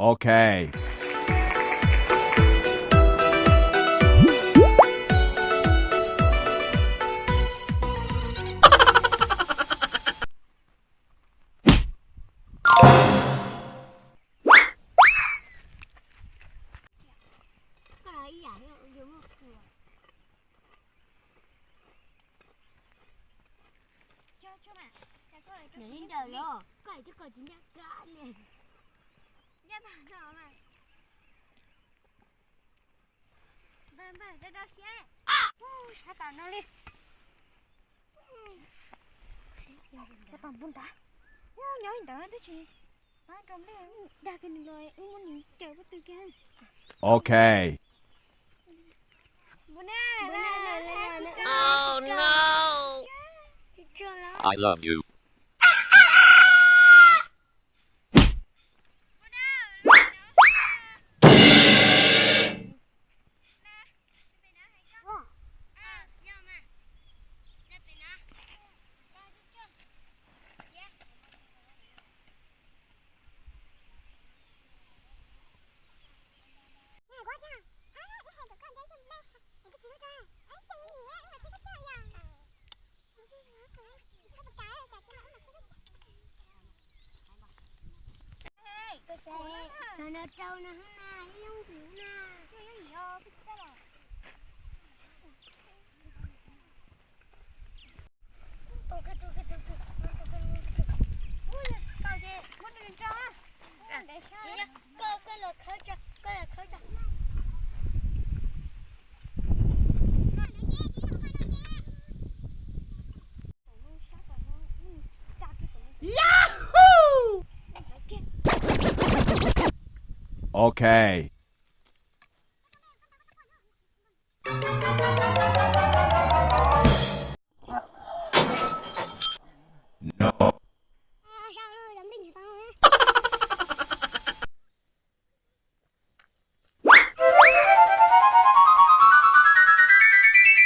Ok. Nws li ntawd los koj twb koj tsis ncaj kab li. Ncaj tag no mas. Npawg, npawg, rau rau siab. Ub, sab tas no li. Ua tau npug ntawd. Ub, nyob li ntawd twb tsis pab rau nplej. Dag kiag nws los wb muab nws caws pob tw kiag. Ok. Npug na, npug na, npug na, npug na. Oh no. I love you. Ok.